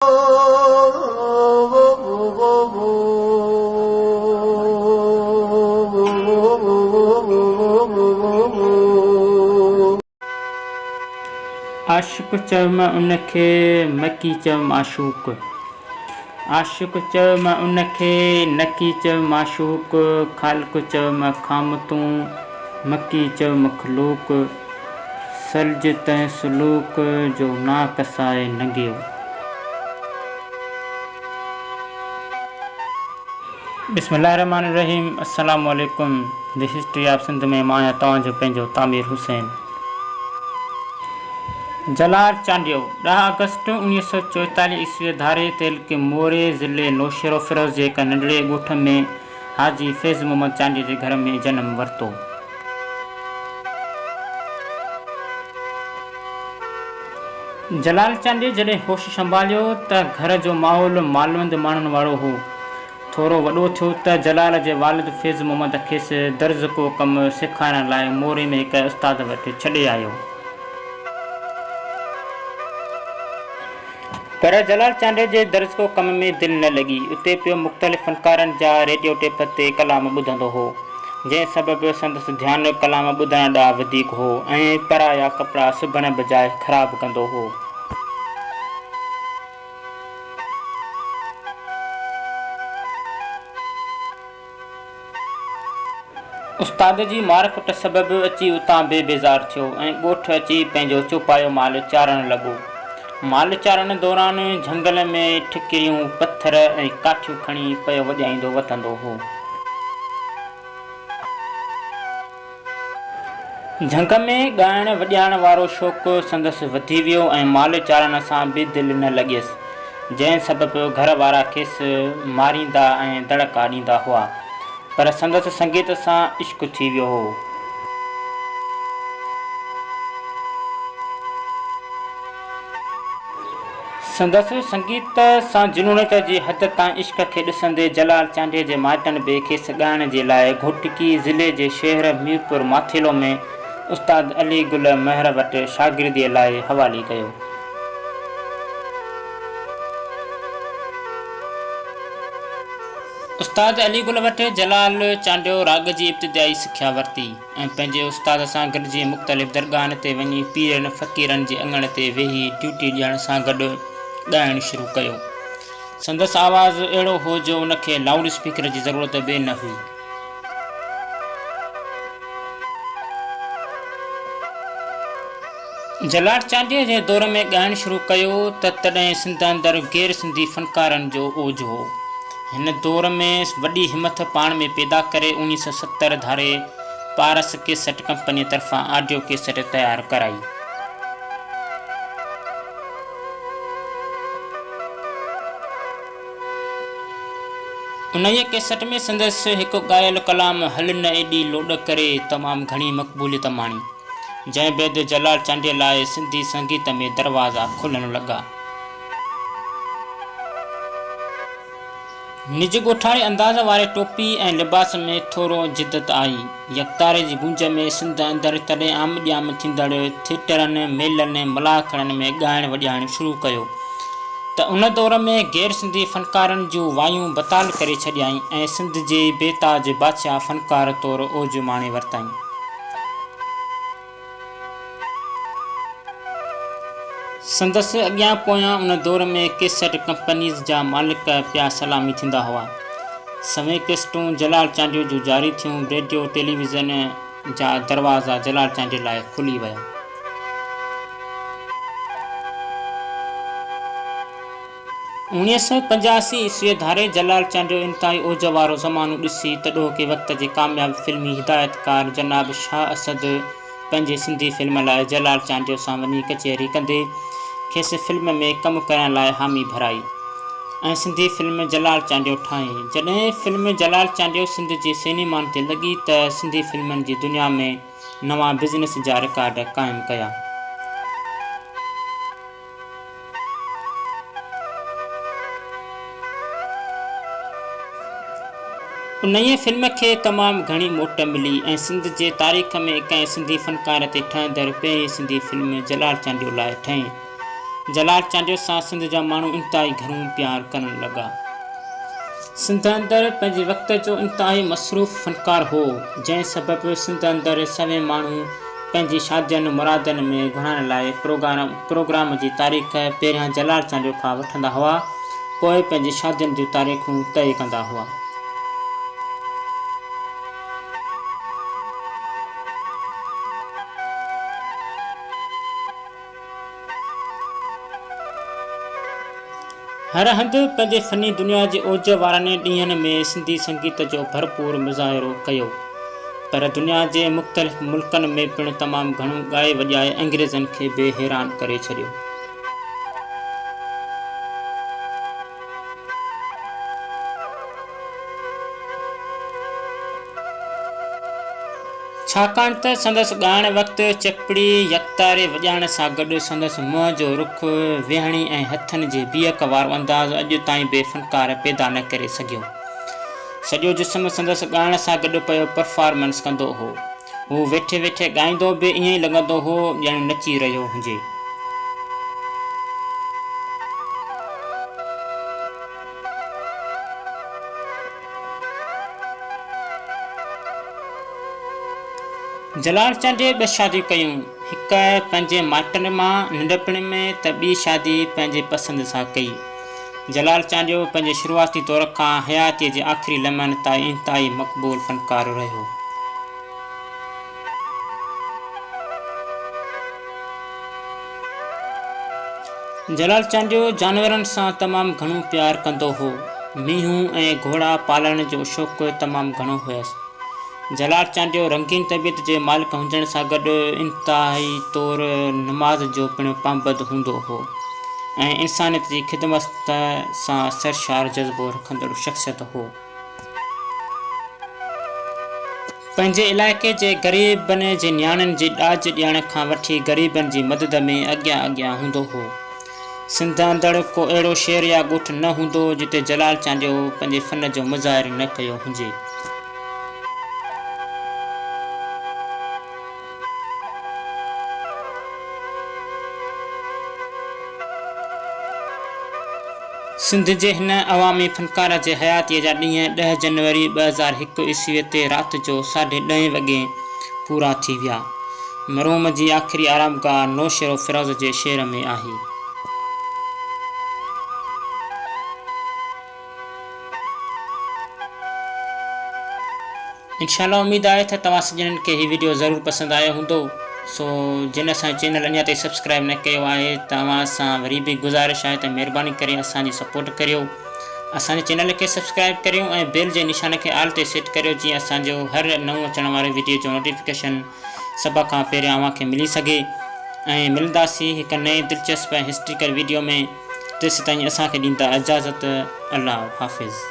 عاشق چيو ان کي، مڪي چيو معشوق. عاشق چيو ان کي، نڪي چيو معشوق. خالق چيو خام تون، مڪي چيو مخلوق. سلج تنهن سلوڪ، جو نا ڪسائي ننگيو. بسم الله الرحمٰن الرحيم السلام عليڪم the history of Sindh ۾ مان آهيان توهان جو پنهنجو تعمير حسين. جلال چانڊيو، ڏهه آگسٽ 1944 عيسويء ڌاري تعلقي موري ضلعي نوشهروفيروز جي هڪ ننڍڙي ڳوٺ ۾ حاجي فيض محمد چانڊيي جي گهر ۾ جنم ورتو. جلال چانڊيي جڏهن هوش سنڀاليو ته گهر جو ماحول مالوند ماڻهن وارو هو. ٿورو وڏو ٿيو ته جلال جي والد فيض محمد کيس درزڪو ڪم سيکارڻ لاء موري ۾ هڪ استاد وٽ ڇڏي آيو. پر جلال چانڊيي جي درزڪو ڪم ۾ دل نه لڳي. اتي پيو مختلف فنڪارن جا ريڊيو ٽيپ تي ڪلام ٻڌندو هو، جنهن سبب سندس ڌيان ڪلام ٻڌڻ ڏانهن وڌيڪ هو ۽ پرايا ڪپڙا سبڻ بجاء خراب ڪندو هو. استاد جي مار ڪٽ سبب اچي اتان به بيزار ٿيو ۽ ڳوٺ اچي پنهنجو چوپايو مال چارڻ لڳو. مال چارڻ دوران جهنگل ۾ ٺڪريون، پٿر ۽ ڪاٺيون کڻي پيو وڄائيندو وتندو هو. جهنگ ۾ ڳائڻ وڄائڻ وارو شوق سندس وڌي ويو ۽ مال چارڻ سان به دل نه لڳيس، جنهن سبب گهر وارا کيس ماريندا ۽ دڙڪا ڏيندا هئا، پر سندس سنگيت سان عشق ٿي ويو هو. سندس سنگيت سان جنونيت جي حد تائين عشق کي ڏسندي جلال چانڊيي جي مائٽن به کيس ڳائڻ جي لاء گهوٽڪي ضلعي جي شهر ميرپور ماٿيلو ۾ استاد علي گل مهر وٽ شاگرديء لاء حوالي ڪيو. استاد علي گل وٽ جلال چانڊيو راڳ جي ابتدائي سکيا ورتي. ۽ پنهنجي استاد سان گڏجي مختلف درگاهن تي وڃي پيرن فقيرن جي اڱڻ تي ويهي ڊيوٽي ڏيڻ سان گڏ ڳائڻ شروع ڪيو. سندس آواز اهڙو هو جو ان کي لائوڊ اسپيڪر جي ضرورت به نه هئي. جلال چانڊيي جنهن دور ۾ ڳائڻ شروع ڪيو ته تڏهن سنڌ اندر غير سنڌي فنڪارن جو اوج هو. هن دور ۾ وڏي همٿ پاڻ ۾ پيدا ڪري 1970 ڌاري پارس ڪيسٽ ڪمپنيء طرفان آڊيو ڪيسٽ تيار ڪرائي. انهيء ڪيسٽ ۾ سندس هڪ ڳايل ڪلام هل نه ايڏي لوڏ ڪري تمام گهڻي مقبوليت ماڻي، جنهن بعد جلال چانڊيي لاء سنڌي سنگيت ۾ دروازا کلڻ لڳا. نج ڳوٺاڻي انداز واري ٽوپي ۽ لباس ۾ ٿورو جدت آئي. يڪتاري جي گونج ۾ سنڌ اندر تڏهن عام ڄام ٿيندڙ ٿيٽرن، ميلن، ملاکڙن ۾ ڳائڻ وڄائڻ شروع ڪيو ته ان دور ۾ غير سنڌي فنڪارن جون وايون بتال ڪري ڇڏيائين ۽ سنڌ جي بي تاج بادشاهه فنڪار طور اوج ماڻي ورتائين. سندس اڳيان پويان ان دور ۾ ڪيسٽ ڪمپنيز جا مالڪ پيا سلامي ٿيندا هئا. سوين ڪيسٽون جلال چانڊيو جون جاري ٿيون، ريڊيو، ٽيليويزن جا دروازا جلال چانڊيي لاء کلي ويا. 1985 عيسويء ڌاري جلال چانڊيو انتهائي اوج وارو زمانو ڏسي تڏهوڪي وقت جي ڪامياب فلمي هدايتڪار جناب شاهه اسد پنهنجي سنڌي فلم لاء جلال چانڊيو سان وڃي ڪچهري ڪندي کيس فلم ۾ ڪم ڪرڻ لاء حامي ڀرائي ۽ سنڌي فلم جلال چانڊيو ٺاهي. جڏهن فلم جلال چانڊيو سنڌ جي سئنيمان تي لڳي ته سنڌي فلمن جي دنيا ۾ نوان بزنس جا رڪارڊ قائم ڪيا. انهيء فلم کي تمام گهڻي موٽ ملي ۽ سنڌ جي تاريخ ۾ ڪنهن سنڌي فنڪار تي ٺهندڙ پهرين سنڌي فلم جلال چانڊيو لاء ٺهي. جلال چانڊيو سان سنڌ جا ماڻهو انتهائي گهڻو پيار ڪرڻ لڳا. سنڌ اندر پنهنجي وقت جو انتهائي مصروف فنڪار هو، جنهن سبب سنڌ اندر سوين ماڻهو پنهنجي شادين مرادين ۾ گهرائڻ لاء پروگرام جي تاريخ پهريان جلال چانڊيو کان وٺندا هئا، پوء پنهنجي شادين جون تاريخون طئي ڪندا هئا. هر هنڌ پنهنجي فني دنيا جي اوج وارن ڏينهن ۾ سنڌي سنگيت جو ڀرپور مظاهرو ڪيو، پر دنيا جي مختلف ملڪن ۾ پڻ تمام گهڻو ڳائي وڄائي انگريزن کي به حيران ڪري ڇڏيو. ڇاڪاڻ ته سندس ڳائڻ وقت چپڙي يڪتاري وڄائڻ سان گڏ سندس منهن جو رخ، ويهڻي ۽ هٿن جي بيهڪ وارو انداز اڄ تائين به فنڪار پيدا نه ڪري سگهيو. سڄو جسم سندس ڳائڻ سان گڏ پيو پرفارمنس ڪندو هو. هو ويٺي ويٺي ڳائيندو به ائين ئي لڳندو هو ڄڻ نچي رهيو هجي. جلال چانڊيي ٻه شاديون ڪيون، هڪ پنهنجي مائٽن مان ننڍپڻ ۾ ته ٻي شادي پنهنجي پسند سان ڪئي. جلال چانڊيو پنهنجي شروعاتي دور کان حياتيء جي آخري لمحن تائين انتهائي مقبول فنڪار رهيو. جلال چانڊيو جانورن سان تمام گهڻو پيار ڪندو هو. مينهون ۽ گهوڙا پالڻ جو شوق تمام گهڻو هيس. جلال چانڊيو رنگين طبيعت جي مالڪ هجڻ سان گڏ انتهائي طور نماز جو پڻ پابند هوندو هو ۽ انسانيت جي خدمت سان سرشار جذبو رکندڙ شخصيت هو. پنهنجي علائقي جي غريبن جي نياڻين جي ڏاج ڏيڻ کان وٺي غريبن جي مدد ۾ اڳيان اڳيان هوندو هو. سنڌ اندڙ ڪو اهڙو شهر يا ڳوٺ نه هوندو جتي جلال چانڊيو پنهنجي فن جو مظاهرو نه ڪيو هجي. سنڌ جي هن عوامي فنڪار جي حياتيء جا ڏينهن ڏهه جنوري 2001 عيسويء تي رات جو ساڍي ڏهين وڳي پورا ٿي ويا. مرحوم جي آخري آرامگاهه نوشهروفيروز جي شهر ۾ آهي. انشاء الله اميد آهي ته توهان سڄڻن کي هي وڊيو ضرور پسند آيو هوندو سو جن اسان جو چينل اڃا تائين سبسڪرائب نه ڪيو آهي ته اوهان سان وري به گذارش آهي ته مهرباني ڪري اسان جي سپورٽ ڪريو اسان جي چينل کي سبسڪرائب ڪريو ۽ بيل جي نشان کي آل تي سيٽ ڪريو جيئن اسان جو هر نئون اچڻ واري وڊيو جو نوٽيفڪيشن سڀ کان پهريان اوهان کي ملي سگهي ۽ ملنداسين هڪ نئين دلچسپ ۽ هسٽريڪل وڊيو ۾ تيسيتائين اسان کي ڏيندا اجازت الله حافظ.